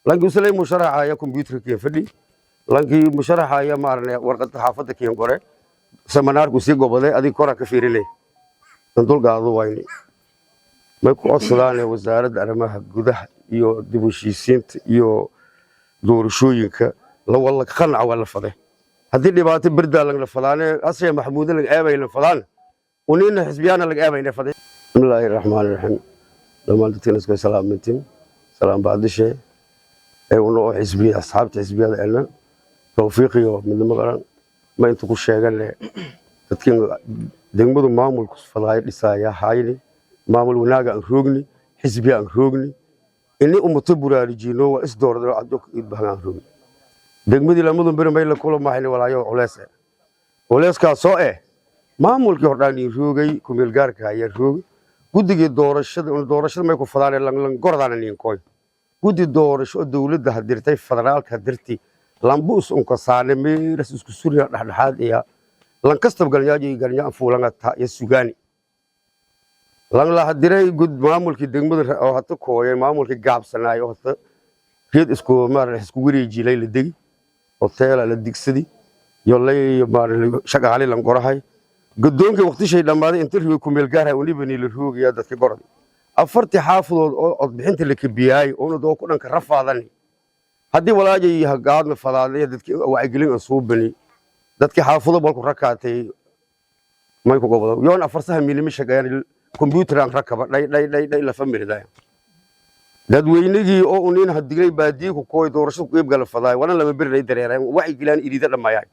Lankii usalay musharaxa ayaa computer kiin fadhi, lankii musharaxa ayaa maarne warqadda xaafadda kiin qore, seminaarku sii goboday, adig kora ka fiirinay dan dulqaado wayni. May ku codsadaan Wasaaradda Arrimaha Gudaha iyo dib u heshiisiinta iyo doorashooyinka la walla qanac waa la faday. Haddii dhibaato berdaa lagna fadaane, Asya Maxamuud lag aabayna fadaan, unina xisbiyaana lag aabayna faday. Bismillaahi raxmaani raxiim. Dhammaan dadkana isku salaamantiin, salaam bacdishe ee una oo xisbiya, asxaabta xisbiyada elna Tawfiiq iyo Midnimo Qaran, ma inta ku sheegane dadkin degmadu maamulku fadaay dhisaya hayni, maamul wanaaga aan roogni, xisbiya aan roogni, ini ummato buraarujino waa is doordo caddo idbahan aan roogni. Degmadii lamadun beri may la kula mahayni walaayo culeys eh, culeyskaasoo eh maamulkii hordhaan ii roogay, kumeel gaarka ayaa roogay. Guddigii doorashada, doorashada may ku fadaane langlangordaana niinkoy guddi doorasho oo dowladda hadirtay, federaalka hadirti, lambu is unkasaane meeras isku suriya dhexdhexaad iya lankastab galnyaaji galnya fuulanga ta iyo sugaani langla hadiray gud. Maamulkii degmada oo hata kooyay, maamulkii gaabsanaay oo hata reed isku maar isku wareejilay, la degi hoteela la digsadi yo lay maar shaqaale lan qorahay. Gudoonkii waqtishay dhammaaday inta riyo ku meel gaarahay unibani la roogaya dadka gorod afartii xaafadood oo codbixinta la kabiyaay oona doo ku dhanka rafaadani. Haddii walaajay hagaadna fadaadaya dadkii wacyigelin aan suubani, dadkii xaafado balku rakaatay may ku gobodo yoon afarsaha milimi shaqeeyaan, computer aan rakaba dhay dhay dhay dhay lafa miridaya. Dadweynigii oo unin hadiglay baadiye ku kooy doorashada ku qeyb gala fadaay wana lama beri lay dareereen wacyigelaan iriida dhammaayay.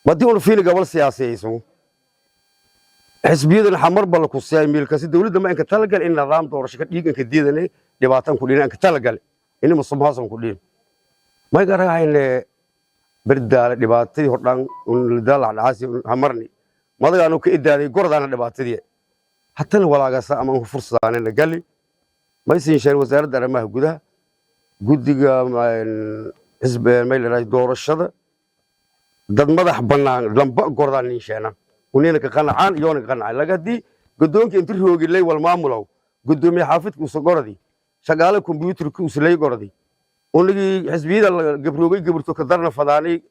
Badii un fiili gobol siyaasiyeysan xisbiyadan xamar ba la kusiyay meelkaasi dowladda ma inka talagal in nidaam doorasho ka dhiiganka diidane dhibaatan ku dhiin inka talagal in musuqmaasuq ku dhiin may garahayne. Berdaale dhibaatadii hordhaan un daalac dhacaasi hamarni madagaanu ka idaaday gordaana dhibaatadii hatana walaagasa ama fursadaanina gali. May siin sheegay Wasaaradda Arrimaha Gudaha, guddiga xisbi may leedahay doorashada, dad madax bannaan lamba gordaan nin sheena unina ka qanacaan iyoona ka qanacaan laga. Haddii guddoonka inta roogilay wal maamulow, guddoomiye xaafidka usa gorodi, shaqaale kombiyuutarka uslay gorodi, unigii xisbiyada gabroogay gaburto ka darna fadaanay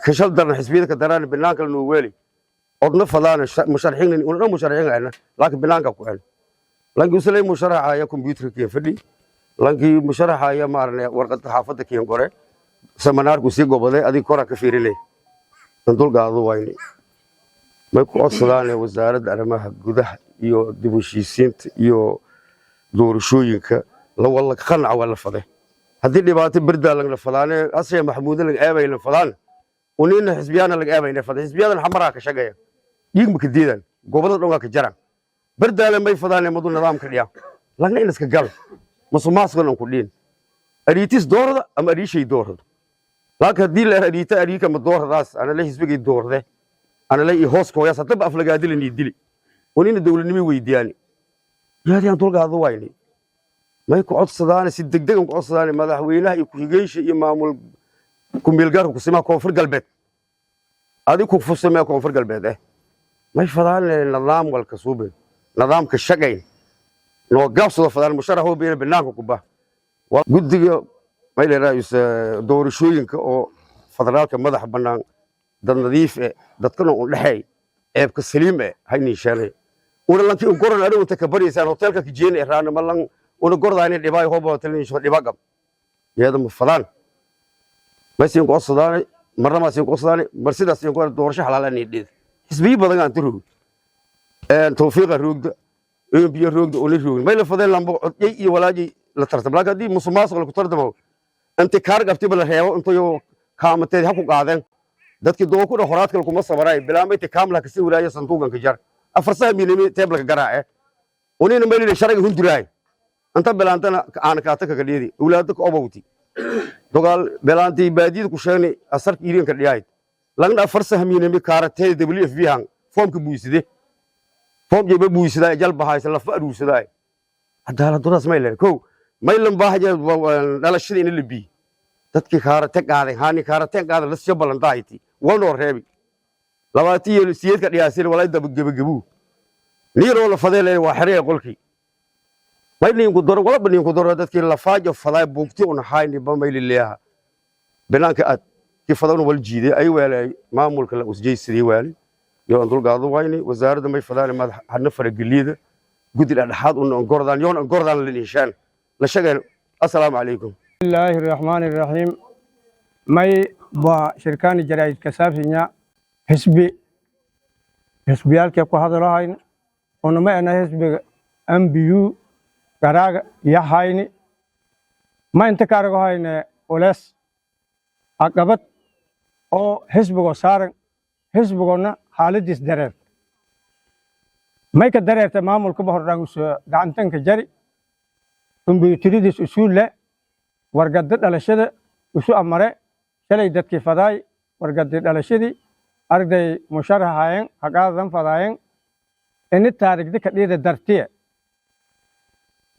kashal darna xisbiyada ka daraan banaanka la weeli odna fadaana musharaxiin una dhan musharaxiin ayna, laakiin banaanka ku xel lankii uslay musharaxa ayaa kombiyuutarka kiin fadhi, lankii musharaxa ayaa maarne warqadda xaafadda kiin qore, seminaarku sii goboday, adig kora ka fiirinay dan dulqaado wayni. May ku codsadaan Wasaaradda Arrimaha Gudaha iyo dib u heshiisiinta iyo doorashooyinka la walla qanac waa la faday. Haddii dhibaato berdaa lagna fadaane, Asya Maxamuud lag aabayna fadaan, unina xisbiyaana lag aabayna faday. Xisbiyadan xamaraa ka shaqeeya, dhiig ma ka diidan, gobolada dhan waa ka jaraan. Berdaale may fadaane madu nidaamka dhiya lagna in iska gal musuqmaasuqan ku dhiin ariitis doorada ama ariishay doorada. Laakiin haddii la ariita ariika ma dooradaas ana la xisbigay doorde ana la hoos kooyaas haddaba aflagaadila nii dili unina dowladnimo weydiyaani yaadiyaan dulqaado wayni. May ku codsadaane si degdegan ku codsadaane madaxweynaha iyo ku-xigeensha iyo maamul ku-meelgaarka kusimaha Koonfur Galbeed, adi ku fusamee Koonfur Galbeed may fadaane nidaam walka suubin, nidaamka shaqayn noo gaabsado fadaan, musharax beena banaanka ku bah. Guddiga may leedahay doorashooyinka oo federaalka madax bannaan, dad nadiif eh, dadkana un dhexeey ceebka saliim eh haynii sheelay una lanki un goran adigu inta ka baryaysaan hoteelka ka jeena raana ma lan una gordaani dhibaay hobo hotel sho dhiba gab iyada ma fadaan. May siin qodsadaane marna ma siin qodsadaane mar sidaas siin qodsadaane doorasho xalaal aan dhid. Xisbiyo badan aan tiro een Tawfiiqa roogda een biyo roogda una roogin may la fadeen lambo codyay iyo walaajay la tartam. Laakiin haddii musuqmaasuq la ku tartamo inta kaar qabtay ba la reebo intayo kaamateed ha ku qaadeen dadkii doo ku dhan horaadka kuma sabaray bilaamay kaamla ka sii walaaya sanduuqan ka jar afar saha milimi teeblka garaace unina meelina sharciga hunduraay anta bilaantana aan kaata kaga dhiyadi awlaado ka obowti dogaal bilaantii baadiyada ku sheegnay asarka iirinka dhiyayd lagna afar saha milimi kaarateed WFP han foomka buuside, foom jeba buusidaa jalba haysa lafa aruursadaa cadaalad daradaas may leedahay. Kow may lan baahaja dhalashada in la biyi dadkii kaarate qaaday haani kaarate qaaday lasoo ballantahayti walnoo reebi 28ka dhiyaasir walaa daba gebagabu niiroo la fadee waa xeree qolkii. May niinku doro walba niinku doro dadkii lafaajo faday buugti una hayni ba may lileeyaha banaanka aad kii fadawna wal jiiday ay weelay maamulka la usjeysadii weelay yoo aan dulqaado wayni. Wasaaradda may fadaan madax hadna farageliyada guddi dhexdhexaad una gordaan yoon gordaan la nishaan la sheegay. Assalaamu calaykum. Bismillaahi raxmaani raxiim. May waa shirkaani jaraa'id ka saabsinya xisbi xisbiyaalkee ku hadalahayna unama ena xisbiga MBU garaaga yahayni. Ma inta ka aragahayne ulees caqabad oo xisbigoo saaran, xisbigoona xaaladiis dareer may ka dareerta. Maamulkaba hordhaan gacantanka jari kombiyuutaradiis usuul leh wargada dhalashada isu amare shalay dadkii fadaay wargadii dhalashadii arday musharahaayeen haqaadan fadaayeen ini taarigdi kadhiida dartiye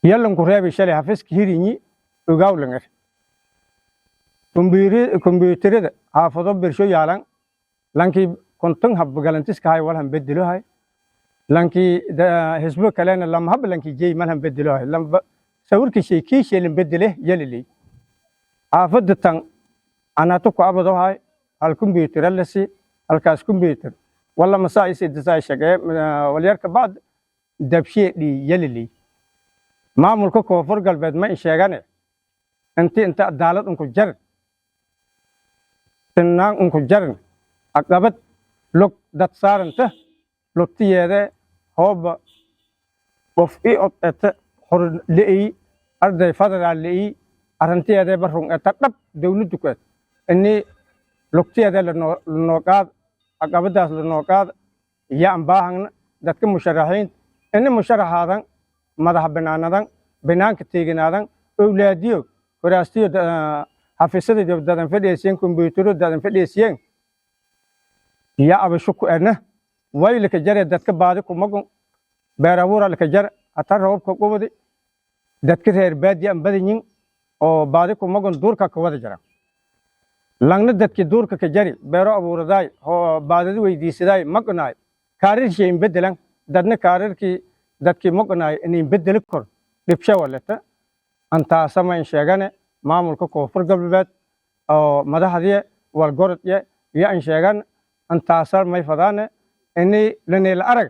yalanku reebi shalay hafiska hirinyi ogawlangar. Kombiyuutarada xaafado bersho yaalan lankii 50 hab galantiska hay walhan bedelohay, lankii hisbo kalena lama hab lankii jey malhan bedelohay, lamba sawirkii shay kii sheelin bedele yaliley. Xaafadda tan anaato ku abadohay hal kombiyuutar lasi halkaas kombiyuutar wala masaa isidisaa shaqee walyarka bacd dabshiye dhii yaliley. Maamulka Koonfur Galbeed ma in sheegane inti inta adaalad unku jarin, sinaan unku jarin, aqabad lug dad saaranta lugtiyeede hooba qof i od eta xor le'ey arday federal le'ey arrintiyeede barrun eta dhab dawladdu ku et ini lugtiyeede lanoo qaad aqabadaas lanoo qaad iyo aan baahangna. Dadka musharaxiinta ini musharaxaadan madax banaanadan banaanka teeginaadan owlaadiyo kuraastiyo xafiisyada dadan fadhiyeysiyeen kombiyuutaro dadan fadhiyeysiyeen iyo abasho ku edna waylika jare. Dadka baadi kumagun beer abuura lika jare hata roobka qubadi dadka reer baadiya an badanyin oo baadi kumagun duurka ka wada jara langna dadki duurka ka jari beero abuuradaay baadida weydiisadaay maqnaay kaarirshii in bedelan dadna kaarirkii dadkii maqnaay in bedeli kor dhibsha waleta. Antaasama in sheegane maamulka Koonfur Galbeed oo madaxdiye walgorodye iyo an sheegan antaasa may fadaane ini laneel arag.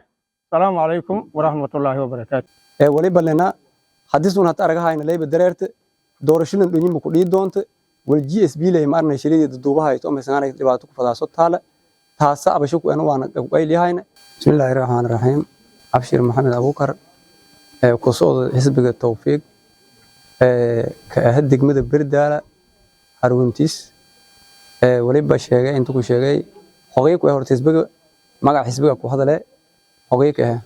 Asalaamu calaykum waraxmatullaahi wabarakaatu. Waliba lena haddii hata aragahayna leyba dareerte doorashadan dhonyima ku dhii doonta wal GSB ley ma arnay shirida duubaha to maysan dhibaato ku fadaaso taala taasa abasho ku ena waana qayliyahayna. Bismillaahi raxmaani raxiim. Abshir Maxamed Abuukar ee ku socda xisbiga Tawfiiq ee ka ah degmada Berdaala xaruntiis ee waliba sheegay inta ku sheegay xogay ku horta xisbiga magaca xisbiga ku hadale xogay ka ah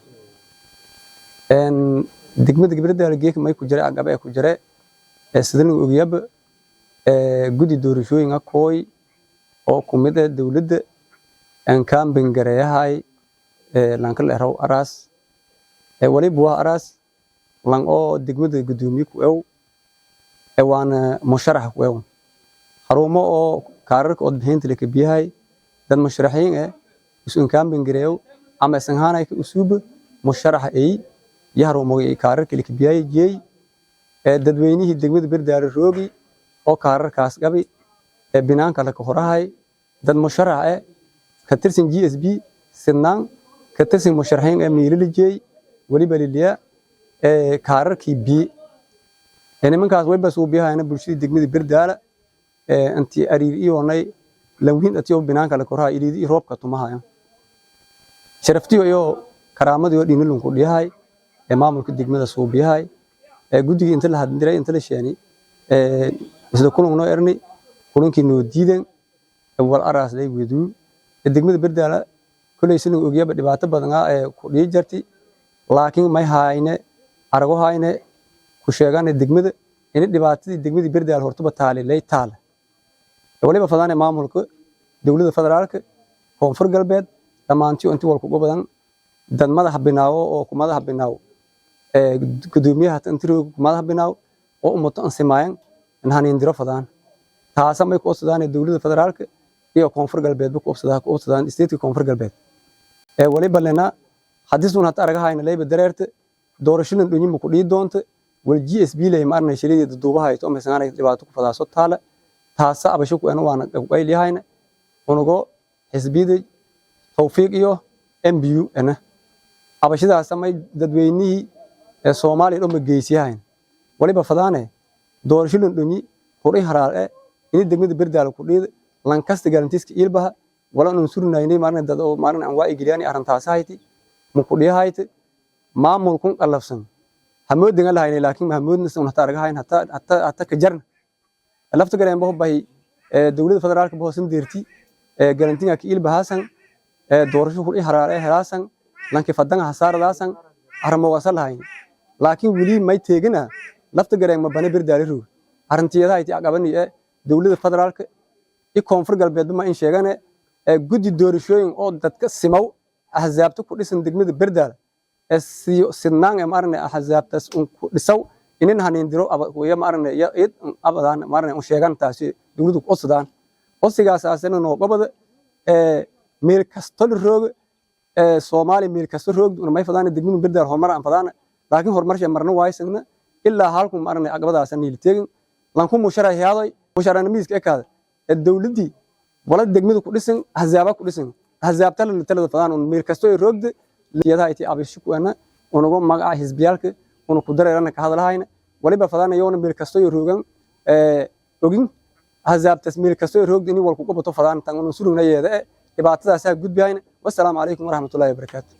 een degmada Berdaala geek may ku jiray agab ee ku jiray ee sidan ogiyaba ee guddi doorashooyinka kooy oo ku mid ah dawladda aan kaambin gareeyahay ee lanka leerow Aras ee waliba waa Aras lan oo degmada gudoomiye ku ew ee waana musharax ku ew xarumo oo kaararka codbixinta la kabiyahay dad musharaxiin eh isu kaambin gareeyo ama isan haanay ka usuub musharax ay iyo xarumo kaararka la kabiyahay jeey ee dadweynihii degmada Berdaale roogi oo kaararkaas gabi ee binaanka la ka horahay dad musharax eh ka tirsan GSB sidnaan ka tirsan musharaxiin ee miilali jeey waliba liliya ee kaararkii bi ee nimankaas way bas u biyahayna bulshada degmada Berdaale ee intii ariir iyoonay lanwiin atiyo binaanka la koraha iriidi iyo roobka tumahayo sharaftiyo iyo karaamadii oo dhiinilunku dhiyahay ee maamulka degmada suubiyahay ee guddiga inta la haddiray inta la sheeni ee isla kulan noo erni kulankii noo diidan wal Araas lay weduu. Degmada Berdaala kulay sinu ogiyaba dhibaato badan ee ku dhii jarti, laakiin may hayne arago hayne ku sheegane degmada in dhibaatadii degmada Berdaala hortuba taali lay taala. Waliba fadaane maamulka dowladda federaalka Koonfur Galbeed dhammaantii intii walku badan dad madax binaawo oo ku madax binaawo ee gudoomiyaha intii ku madax binaawo oo ummato an simaayeen in hanin diro fadaan taasa may ku obsadaan dowladda federaalka iyo Koonfur Galbeed ku obsadaan state Koonfur Galbeed ee waliba lena haddii sun hata aragahayna leyba dareerte doorashadan dhonyima ku dhii doonta. Wal GSB lay ma arnay shirida duduubaha oo maysan dhibaato ku fadaaso taala, taasa abasho ku waana qayliyahayna unugo xisbiyada Tawfiiq iyo MBU ana abashadaas may dadweynihii ee Soomaaliya dhan ma geysiyahayn. Waliba fadaane doorasho dhunyi horay haraar ee ini degmada Berdaale ku dhiid lankasta garantiiska ilbaha wala nun surnaynay marna dad oo marna aan waa igeliyaan arrintaas hayti mu ku dhiyahayti maamulkun qalafsan hamoodin lahayn, laakiin hamoodna sun hata argahayn hata ka jarna lafta gareen bahu bahi dowladda federaalka bahu sin deerti garantiga ka ilbahaasan doorasho horay haraar ee helaasan lanki fadanga hasaaradaasan armoogasa lahayn, laakiin weli may teegina lafta gareen ma bane Berdaale roog arintiyada hayti aqabani ee dowladda federaalka i Koonfur Galbeed ma in sheegane guddi doorashooyin oo dadka simaw axsaabta ku dhisan degmada Berdaale ee sidnaan ee maarne axsaabtaas un ku dhisaw inin hanin diro iyo maarne iyo id abadaan maarne un sheegan taasi dowladdu ku codsadaan codsigaas aasana noo gobada ee meel kasto la rooga ee Soomaali meel kasto roog una may fadaan degmada Berdaale horumar aan fadaan, laakiin horumarsha marna waaysanna ilaa halku maarne aqabadaas niil teegin lanku musharaxyaaday musharanimiiska ekaada ee dowladdii wala degmada ku dhisan axsaaba ku dhisan axsaabta la talada fadaan un meel kasto ay roogda liyada ay abishu ku ana unugu magaca xisbiyalka unu ku dareerana ka hadalahayna. Waliba fadaan yoona meel kasto ay roogan ee ogin axsaabtas meel kasto ay roogda inay wal ku qabato fadaan tan unu surugna yeeda dhibaatadaas gudbiyayna. Wassalaamu calaykum waraxmatullaahi wabarakaatu.